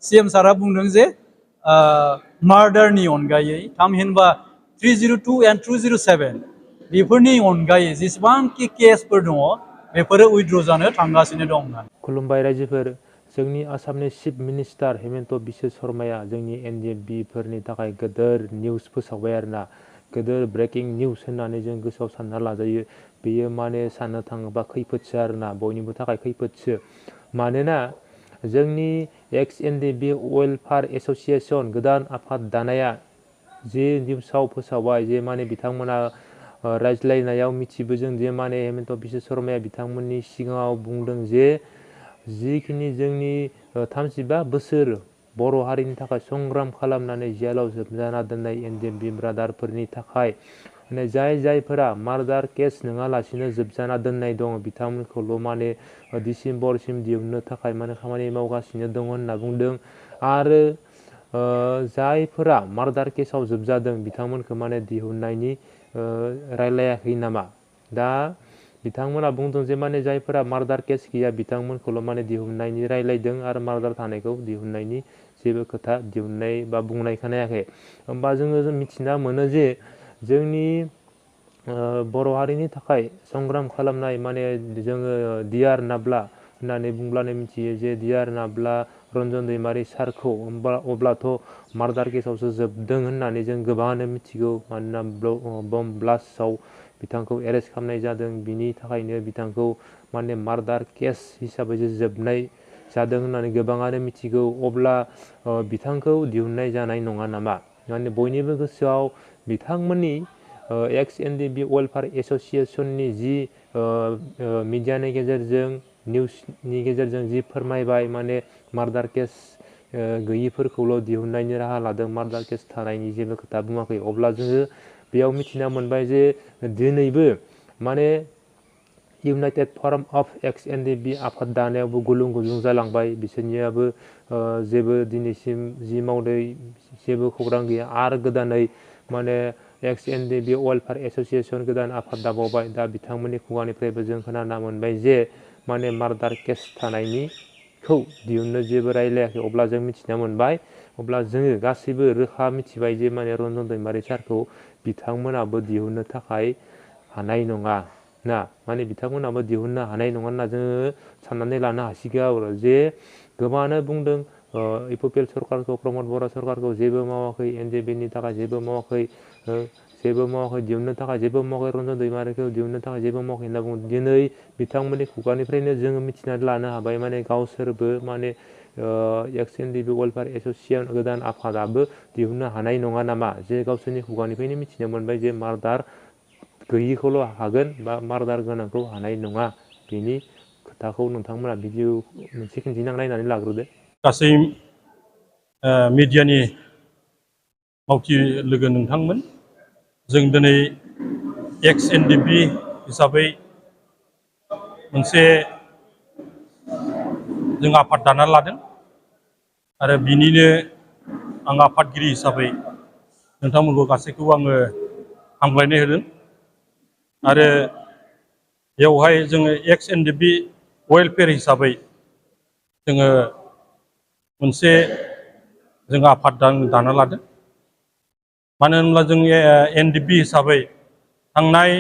CM सारा बुंदों जे मर्डारनि अनगायै थामहिनबा 302 and 207 बेफोरनि अनगायै जेसेबांखि केसफोर दङ बेफोरो उइथड्र जानो थांगासिनो दं होननानै। खुलुमबाय रायजोफोर, जोंनि आसामनि चिफ मिनिस्टार हेमन्त बिश्व शर्माया जोंनि NDFB फोरनि थाखाय गोदोर निउस फोसावबाय आरोना। गोदोर ब्रेकिं निउस होननानै जों गोसोआव सानना लाजायो। बेयो माने साननो थाङोबा खैफोदसो आरोना, बयनिबो थाखाय खैफोदसो। मानोना जोंनि NDFB वेलफेयार एसोसिएशन गोदान आफाद दानाया जे निउसाव फोसावबाय जे माने बिथांमोना रायज्लायनायाव मिथिबोजों जे माने हेमन्त बिश्व शर्माया बिथांमोननि सिगाङाव बुंदों जे जिखिनि जोंनि 35 बोसोर बर' हारिनि थाखाय संग्राम खालामनानै जेलाव जोबजाना दोननाय NDFB ब्रादारफोरनि थाखाय माने जायफोरा मार्डार केस नङालासिनो जोबजाना दोननाय दं बिथांमोनखौल' माने डिसेम्बरसिम दिहुननो थाखाय माने खामानि मावगासिनो दङ होनना बुंदों। आरो जायफोरा मार्डार केसाव जोबजादों बिथांमोनखौ माने दिहुननायनि रायलायाखै नामा। दा बिथांमोना बुंदों जे माने जायफोरा मार्डार केस गैया बिथांमोनखौल' माने दिहुननायनि रायलायदों आरो मार्डार थानायखौ दिहुननायनि जेबो खोथा दिहुननाय बा बुंनाय खोनायाखै। होमबा जों मिथिना मोनो जे जोंनि बर' हारिनि थाखाय संग्राम खालामनाय माने जोङो डिआर नाब्ला होननानै बुंब्लानो मिथियो जे डिआर नाब्ला रन्जन दैमारि सारखौ अब्लाथ' मार्डार केसावसो जोबदों होननानै जों गोबाङानो मिथिगौ। मानोना बम ब्लास्टआव बिथांखौ एरेस्ट खालामनाय जादों, बिनि थाखायनो बिथांखौ माने मार्डार केस हिसाबैसो जोबनाय जादों होननानै गोबाङानो मिथिगौ। अब्ला बिथांखौ दिहुननाय जानाय नङा नामा। माने बयनिबो गोसोआव बिथांमोननि NDFB वेलफेयार एसोसिएशननि जि मिडियानि गेजेरजों निउसनि गेजेरजों जि फोरमायबाय माने मार्डार केस गैयिफोरखौल' दिहुननायनि राहा लादों, मार्डार केस थानायनि जेबो खोथा बुङाखै। अब्ला जोङो बेयाव मिथिना मोनबाय जे दिनैबो माने इउनाइटेड फराम अफ NDFB आफाद दानायावबो गुलुं गुजुं जालांबाय। बिसोरनियाबो जेबो दिनैसिम जि मावदै जेबो खौरां गैया। आरो गोदानै माने NDFB वेलफेयार एसोसिएशन गोदान आफाद दाबावबाय। दा बिथांमोननि खुगानिफ्रायबो जों खोनाना मोनबाय जे माने मार्डार केस थानायनिखौ दिहुननो जेबो रायलायाखै। अब्ला जों मिथिना मोनबाय, अब्ला जोङो गासैबो रोखा मिथिबाय जे माने रन्जन दैमारि सारखौ बिथांमोनाबो दिहुननो थाखाय हानाय नङा ना, माने बिथांमोनाबो दिहुननो हानाय नङा होनना जोङो साननानै लानो हासिगौ आरो। जे गोबाङानो बुंदों इउपिपिएल सरकारखौ, प्रमद बर' सरकारखौ जेबो मावाखै, NDFBनि थाखाय जेबो मावाखै, दिहुननो थाखाय जेबो मावाखै, रन्जन दैमारिखौ दिहुननो थाखाय जेबो मावाखै होनना बुङो। दिनै बिथांमोननि खुगानिफ्रायनो जोङो मिथिनानै लानो हाबाय माने गावसोरबो माने NDFB वेलफेयार एसोसिएशन गोदान आफादाबो दिहुननो हानाय नङा नामा। जे गावसोरनि खुगानिफ्रायनो मिथिनो मोनबाय जे मार्डार गैयिखौल' हागोन बा मार्डार गोनांखौ हानाय नङा। बेनि खोथाखौ नोंथांमोना भिडिअ मोनसे खिन्थिना नायनानै लाग्रोदो। गासै मिडियानि मावथि लोगो नोंथांमोन, जों दिनै NDFB हिसाबै मोनसे जों आफाद दाना लादों आरो बिनिनो आं आफादगिरि हिसाबै नोंथांमोनखौ गासैखौबो आङो हामग्लायनाय होदों। आरो बेवहाय जोङो NDFB वेलफेयार हिसाबै जोङो मोनसे जों आफाद दाना लादों। मानो होनब्ला जों NDFB हिसाबै थांनाय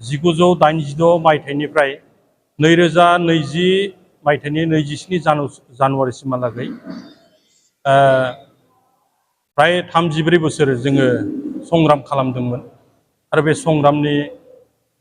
1986 मायथाइनिफ्राय 2020 मायथाइनि 27 जानुवारिसिमहालागै फ्राय 34 बोसोर जोङो संग्राम खालामदोंमोन। आरो बे संग्रामनि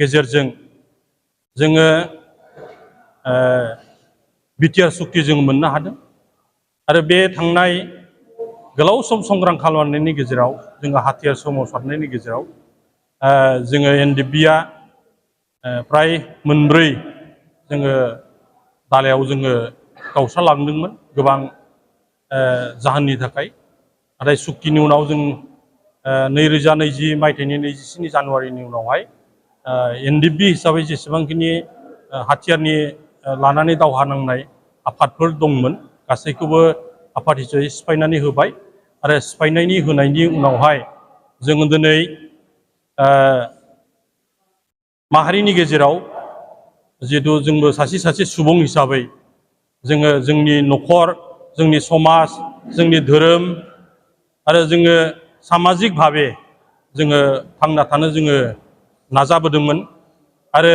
गेजेरजों जोङो बिटिआर सुक्ति जों मोननो हादों। आरो बे थांनाय गोलाव सम संग्राम खालामनायनि गेजेराव जोङो हाथियार सोमावसारनायनि गेजेराव जोङो NDFBआ फ्राय 4 जोङो दालायाव जोङो गावस्रालांदोंमोन गोबां जाहोननि थाखाय। नाथाय सुक्तिनि उनाव जों 2020 मायथाइनि 27 जानुवारिनि उनावहाय NDFB हिसाबै जेसेबांखिनि हाथियारनि लानानै दावहा नांनाय आफादफोर दंमोन गासैखौबो आफाद हिसाबै सिफायनानै होबाय। आरो सिफायनायनि होनायनि उनावहाय जोङो दिनै माहारिनि गेजेराव जिहेतु जोंबो सासे सुबुं हिसाबै जोङो जोंनि न'खर, जोंनि समाज, जोंनि धोरोम आरो जोङो सामाजिक भाबे जोङो थांना थानो जोङो नाजाबोदोंमोन आरो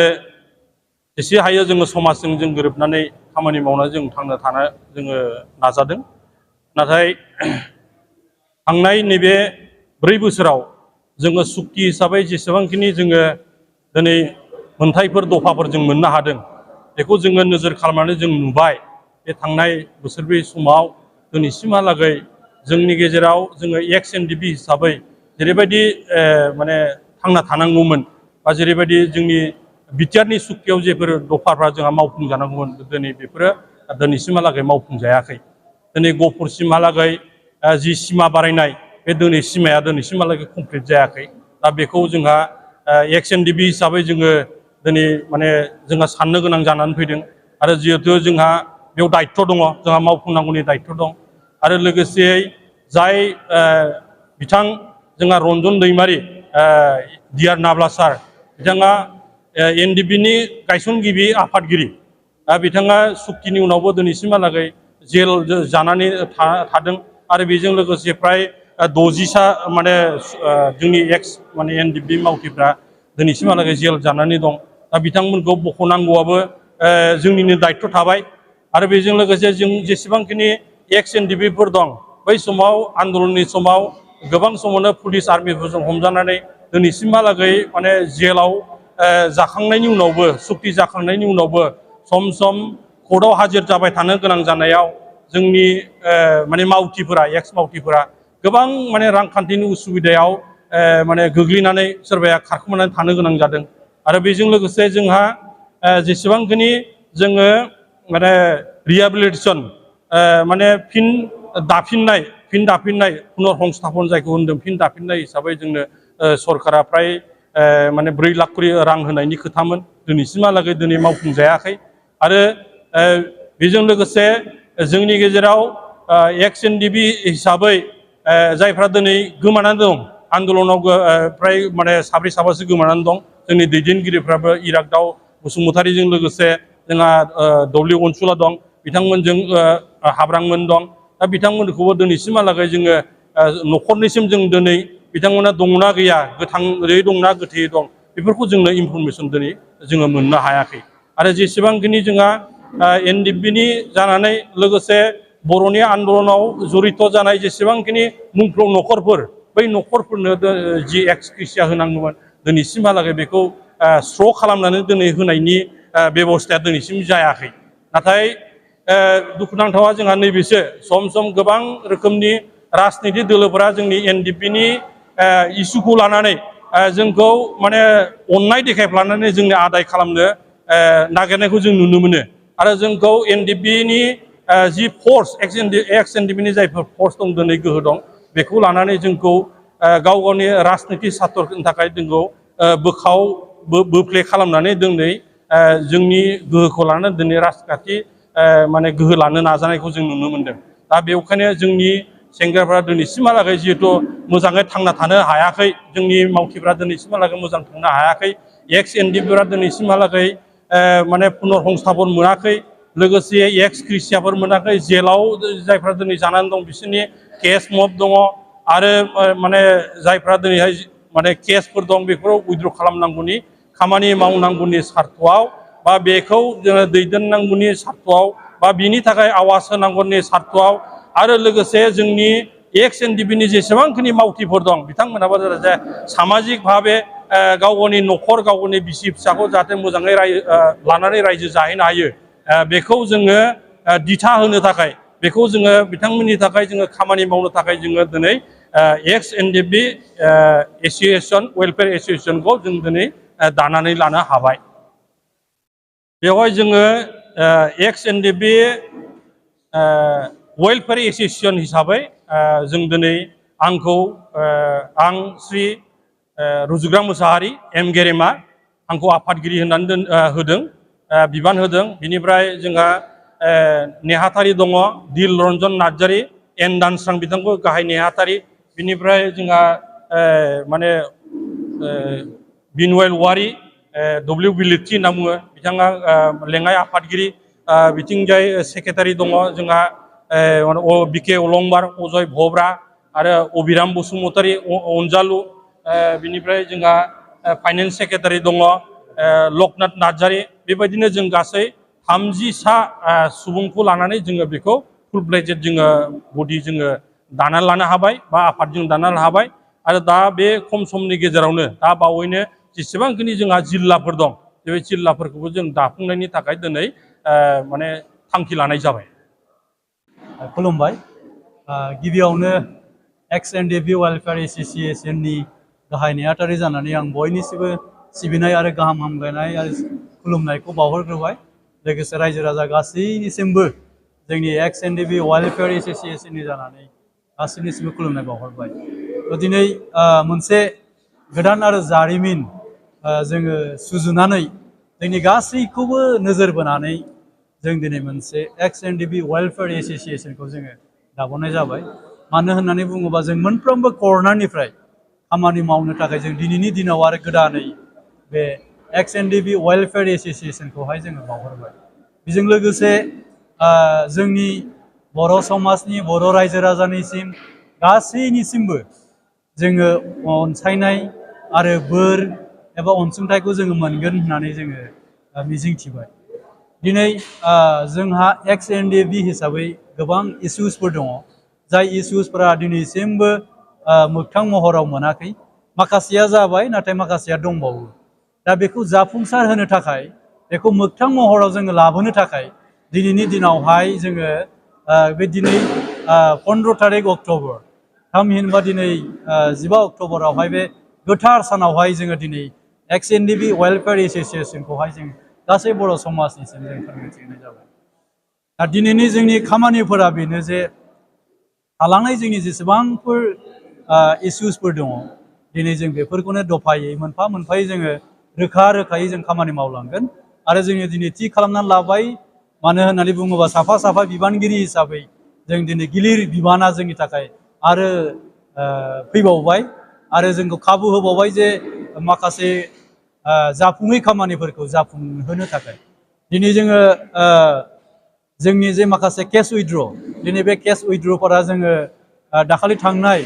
एसे हायो जोङो समाजजों जों गोरोबनानै खामानि मावनानै जों थांना थानो जोङो नाजादों। नाथाय थांनाय नैबे 4 बोसोराव जोङो सुक्ति हिसाबै जेसेबांखिनि जोङो दिनै मोनथायफोर दफाफोर जों मोननो हादों बेखौ जोङो नोजोर खालामनानै जों नुबाय बे थांनाय बोसोरब्रै समाव दिनैसिमहालागै जोंनि गेजेराव जोङो एक्स एनडिबि हिसाबै जेरैबायदि माने थांना थानांगौमोन बा जेरैबायदि जोंनि बिटिआरनि सुक्तियाव जेफोर दफाफ्रा जोंहा मावफुंजानांगौमोन दिनै बेफोरो दिनैसिमहालागै मावफुंजायाखै। दिनै गहपुरसिमहालागै जि सिमा बारायनाय बे सिमाया दिनैसिमहालागै कमप्लिट जायाखै। दा बेखौ जोंहा एक्स एनडिबि हिसाबै जोङो दिनै माने जोंहा साननो गोनां जानानै फैदों आरो जिहेतु जोंहा बेयाव दायित्व दङ, जोंहा मावफुंनांगौनि दायित्व दं आरो लोगोसेयै जाय बिथां जोंहा रन्जन दैमारि डिआर नाब्ला सार बिथाङा एनडिबिनि गायसनगिरि आफादगिरि बिथाङा सुक्तिनि उनावबो दिनैसिमहालागै जेल जानानै थादों आरो बेजों लोगोसे फ्राय 60सा माने जोंनि एक्स माने एनडिबि मावथिफ्रा दिनैसिमहालागै जेल जानानै दं। दा बिथांमोनखौ बख'नांगौआबो जोंनिनो दायित्व थाबाय आरो बेजों लोगोसे जों जेसेबांखिनि एक्स एनडिबिफोर दं बै समाव आन्दलननि समाव गोबां समावनो पुलिस आर्मिफोरजों हमजानानै दिनैसिमहालागै माने जेलाव जाखांनायनि उनावबो सुक्ति जाखांनायनि उनावबो सम सम कर्टआव हाजिर जाबाय थानो गोनां जानायाव जोंनि माने मावथिफोरा एक्स मावथिफोरा गोबां माने रांखान्थिनि उसुबिदायाव माने गोग्लैनानै सोरबाया खारखोमानानै थानो गोनां जादों आरो बेजों लोगोसे जोंहा जेसेबांखिनि जोङो माने रिहेबिलिटेसन माने फिन दाफिननाय पुनर संस्थापन जायखौ होनदों फिन दाफिननाय हिसाबै जोंनो सरकारा फ्राय माने 4 लाख करि रां होनायनि खोथामोन दिनैसिमहालागै दिनै मावफुंजायाखै आरो बेजों लोगोसे जोंनि गेजेराव एक्स एनडिबि हिसाबै जायफ्रा दिनै गोमानानै दं आन्दलनाव फ्राय माने 7-8सो गोमानानै दं। जोंनि दैदेनगिरिफ्राबो इरागदाव बसुमतारीजों लोगोसे जोंहा दौलि अनसुला दं, बिथांमोनजों हाब्रांमोन दं। दा बिथांमोनखौबो दिनैसिमहालागै जोङो न'खरनिसिम जों दिनै बिथांमोना दंना गैया, गोथाङै दंना गोथैयै दं बेफोरखौ जोंनो इनफरमेसन दिनै जोङो मोननो हायाखै आरो जेसेबांखिनि जोंहा एनडिबिनि जानानै लोगोसे बर'नि आन्दलनाव जरित जानाय जेसेबांखिनि मुंख्लं न'खरफोर बै न'खरफोरनो जि एक्सग्रेसिया होनांगौमोन दिनैसिमहालागै बेखौ स्र' खालामनानै दिनै होनायनि बेबस्थाया दिनैसिम जायाखै। नाथाय दुखुनांथावा जोंहा नैबेसो सम सम गोबां रोखोमनि राजनितिक दोलोफोरा जोंनि एनडिबिनि इसुखौ लानानै जोंखौ माने अननाय देखायफ्लानानै जोंनि आदाय खालामनो नागिरनायखौ जों नुनो मोनो आरो जोंखौ एनडिबिनि जि फर्स एक्स एनडिबिनि जायफोर फर्स दं दिनै गोहो दं बेखौ लानानै जोंखौ गाव गावनि राजनितिक सार्थनि थाखाय जोंखौ बोफ्ले खालामनानै दिनै जोंनि गोहोखौ लानानै दिनै राजखान्थि माने गोहो लानो नाजानायखौ जों नुनो मोनदों। दा बेखायनो जोंनि सेंग्राफ्रा दिनैसिमहालागै जिहेथु मोजाङै थांना थानो हायाखै, जोंनि मावथिफ्रा दिनैसिमहालागै मोजां थांनो हायाखै, एक्स एनडिबिफोरा दिनैसिमहालागै माने पुनर संस्थापन मोनाखै, लोगोसे एक्स ग्रेसियाफोर मोनाखै, जेलाव जायफ्रा दिनै जानानै दं बिसोरनि केस मब दङ आरो माने जायफ्रा दिनैहाय माने केसफोर दं बेफोराव उइद्र' खालामनांगौनि खामानि मावनांगौनि सार्थआव बा बेखौ जोङो दैदेननांगौनि सार्थआव बा बिनि थाखाय आवाज होनांगौनि सार्थआव आरो लोगोसे जोंनि एक्स एनडिबिनि जेसेबांखिनि मावथिफोर दं बिथांमोनाबो जे सामाजिक भाबे गाव गावनि न'खर गाव गावनि बिसि फिसाखौ जाहाथे मोजाङै लानानै रायजो जाहैनो हायो बेखौ जोङो दिथा होनो थाखाय बेखौ जोङो बिथांमोननि थाखाय जोङो खामानि मावनो थाखाय जोङो दिनै एक्स एनडिबि एस'सिएसन वेलफेयार एस'सिएसनखौ जों दिनै दानानै लानो हाबाय। बेवहाय जोङो एक्स एनडिबि वेलफेयार एस'सिएसन हिसाबै जों दिनै आं श्री रुजुग्रा मोसाहारि एम गेरेमा आंखौ आफादगिरि होननानै होदों, बिबान होदों। बिनिफ्राय जोंहा नेहाथारि दङ दिल रन्जन नार्जारि, एन दानस्रां बिथांखौ गाहाय नेहाथारि, बिनिफ्राय जोंहा माने बिनवाइल वारि डब्लिउ बिलिथि होनना बुङो, बिथाङा लेङाइ आफादगिरि, बिथिंजाय सेक्रेटारि दङ जोंहा बिके अलंबार अजय भब्रा आरो अबिराम बसुमतारी अनजालु बिनिफ्राय जोंहा फाइनेन्स सेक्रेटारि दङ लकनाथ नार्जारी बेबायदिनो जों गासै 30 सा सुबुंखौ लानानै जोङो बेखौ फुल फ्लेजेड जोङो बडि जोङो दाना लानो हाबाय बा आफाद जों दाना लानो हाबाय आरो दा बे खम समनि गेजेरावनो दा बावैनो जेसेबांखिनि जोंहा जिल्लाफोर दं बे जिल्लाफोरखौबो जों दाफुंनायनि थाखाय दिनै माने थांखि लानाय जाबाय। खुलुमबाय गिबियावनो एक्स एनडिएफबि वेलफेयार एसोसिएशननि गाहाय नेहाथारि जानानै आं बयनिसिबो सिबिनाय आरो गाहाम हामलायनाय आरो खुलुमनायखौ बावहरग्रोबाय लोगोसे रायजो राजा गासैनिसिमबो जोंनि एक्स एनडिएफबि वेलफेयार एसोसिएशननि जानानै गासैनिसिमबो खुलुमनाय बावहरबाय। दिनै मोनसे गोदान आरो जारिमिन जोङो सुजुनानै जोंनि गासैखौबो नोजोर बोनानै जों दिनै मोनसे एक्स एनडिएफबि वेलफेयार एसोसिएशनखौ जोङो दाबनाय जाबाय। मानो होननानै बुङोबा जों मोनफ्रोमबो कर्नारनिफ्राय खामानि मावनो थाखाय जों दिनैनि दिनाव आरो गोदानै बे एक्स एनडिएफबि वेलफेयार एसोसिएशनखौहाय जोङो बावहरबाय। बेजों लोगोसे जोंनि बर' समाजनि बर' रायजो राजानिसिम गासैनिसिमबो जोङो अनसायनाय आरो बोर एबा अनसुंथाइखौ जोङो मोनगोन होननानै जोङो मिजिंथिबाय। दिनै जोंहा एक्स एनडिएफबि हिसाबै गोबां इसुसफोर दङ जाय इसुसफोरा दिनैसिमबो मोगथां महराव मोनाखै। माखासेया जाबाय नाथाय माखासेया दंबावो। दा बेखौ जाफुंसार होनो थाखाय बेखौ मोगथां महराव जोङो लाबोनो थाखाय दिनैनि दिनावहाय जोङो बे दिनै 15 तारिख अक्ट'बर थामहिनबा दिनै 15 अक्ट'बरावहाय बे गोथार सानावहाय जोङो दिनै एक्स एनडिएफबि वेलफेयार एसोसिएशनखौहाय जों गासै बर' समाजनिसिम जों फोरमायथिनाय जाबाय। दा दिनैनि जोंनि खामानिफोरा बेनो जे थालांनाय जोंनि जेसेबांफोर इसुसफोर दङ दिनै जों बेफोरखौनो दफायै मोनफा मोनफायै जोङो रोखा रोखायै जों खामानि मावलांगोन आरो जोङो दिनै थि खालामनानै लाबाय। मानो होननानै बुङोबा साफा साफा बिबानगिरि हिसाबै जों दिनै गिलिर बिबाना जोंनि थाखाय आरो फैबावबाय आरो जोंखौ खाबु होबावबाय जे माखासे जाफुङै खामानिफोरखौ जाफुंहोनो थाखाय दिनै जोङो जोंनि जे माखासे केस उइथड्र दिनै बे केस उइथड्रफोरा जोङो दाखालि थांनाय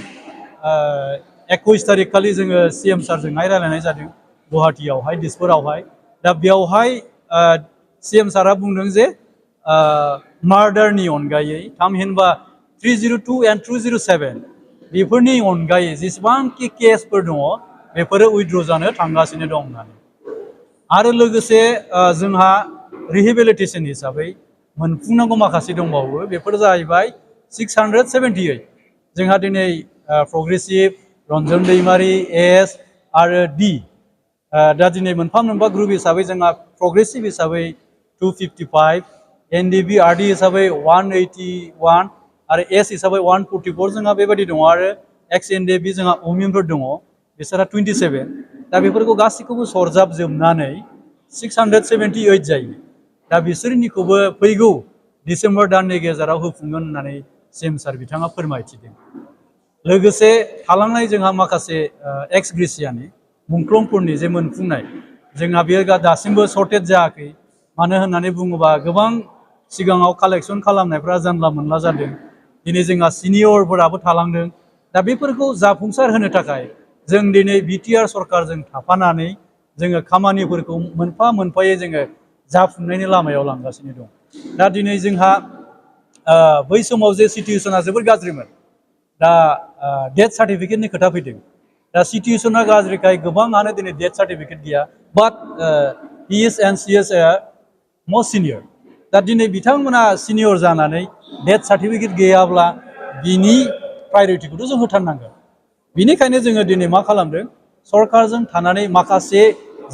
21 तारिख खालि जोङो सिएम सारजोंहाय रायलायनाय जादों गुवाहाटीयावहाय दिसपुरावहाय। दा बेयावहाय सिएम सारा बुंदों जे मार्डारनि अनगायै थामहिनबा 302 एन्ड 207 बेफोरनि अनगायै जेसेबांखि केसफोर दङ बेफोरो उइथड्र जानो थांगासिनो दं होननानै आरो लोगोसे जोंहा रिहेबिलिटेसन हिसाबै मोनफुंनांगौ माखासे दंबावो बेफोर जाहैबाय 678 जोंहा दिनै प्रग्रेसिभ रन्जन दैमारि एस आरो डि दा दिनै मोनफा मोनफा ग्रुप हिसाबै जोंहा प्रग्रेसिभ हिसाबै 255 एनडिएफबि आरडि हिसाबै 181 आरो एस हिसाबै 144 जोंहा बेबायदि दङ आरो एक्स एनडिएफबि जोंहा अमिनफोर दङ बिसोरहा 27 दा बेफोरखौ गासैखौबो सरजाबजोबनानै 678 जायो। दा बिसोरनिखौबो फैगौ डिसेम्बर दाननि गेजेराव होफुंगोन होननानै सिएम सार बिथाङा फोरमायथिदों। लोगोसे थालांनाय जोंहा माखासे एक्स ग्रेसियानि मुंख्लंफोरनि जे मोनफुंनाय जोंहा बेयो दासिमबो सर्टेज जायाखै। मानो होननानै बुङोबा गोबां सिगाङाव कालेक्सन खालामनायफ्रा जानला मोनला जादों। दिनै जोंहा सिनियरफोराबो थालांदों। दा बेफोरखौ जाफुंसार होनो थाखाय जों दिनै बिटिआर सरकारजों थाफानानै जोङो खामानिफोरखौ मोनफा मोनफायै जोङो जाफुंनायनि लामायाव लांगासिनो दं। दा दिनै जोंहा बै समाव जे सिटुएसना जोबोद गाज्रिमोन। दा डेथ सार्टिफिकेटनि खोथा फैदों। दा सिटुएसना गाज्रिखाय गोबाङानो दिनै डेथ सार्टिफिकेट गैया बाट he is and she is a must senior. दा दिनै बिथांमोना सिनियर जानानै डेथ सार्टिफिकेट गैयाब्ला बिनि प्रायरिटिखौथ' जों होथारनांगोन। बिनिखायनो जोङो दिनै मा खालामदों सरकारजों थानानै माखासे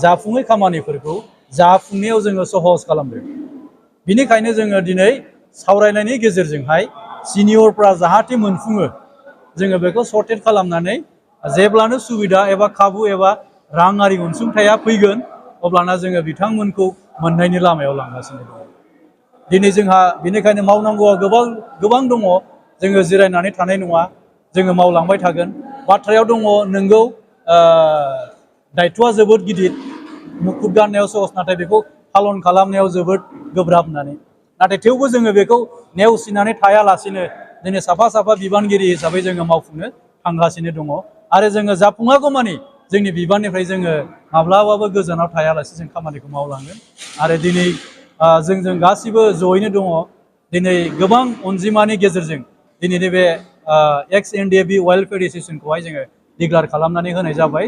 जाफुङै खामानिफोरखौ जाफुंनायाव जोङो सहज खालामदों। बिनिखायनो जोङो दिनै सावरायनायनि गेजेरजोंहाय सिनियरफ्रा जाहाथे मोनफुङो जोङो बेखौ सर्टेट खालामनानै जेब्लानो सुबिदा एबा खाबु एबा राङारि अनसुंथाया फैगोन अब्लाना जोङो बिथांमोनखौ मोननायनि लामायाव लांगासिनो दङ। दिनै जोंहा बेनिखायनो मावनांगौआ गोबां दङ। जोङो जिरायनानै थानाय नङा जोङो मावलांबाय थागोन। बाथ्रायाव दङ नोंगौ दायथ'आ जोबोद गिदिर मुखुब गाननायाव सहस नाथाय बेखौ पालन खालामनायाव जोबोद गोब्राब होननानै नाथाय थेवबो जोङो बेखौ नेवसिनानै थायालासिनो दिनै साफा साफा बिबानगिरि हिसाबै जोङो मावफुंनो थांगासिनो दङ आरो जोङो जाफुङागौमानि जोंनि बिबाननिफ्राय जोङो माब्लाबाबो गोजानाव थायालासे जों खामानिखौ मावलांगोन आरो दिनै जों गासिबो जयैनो दङ दिनै गोबां अनजिमानि गेजेरजों दिनैनि बे एक्स NDFB वेलफेयार एसोसिएसनखौहाय जोङो डिक्लेयार खालामनानै होनाय जाबाय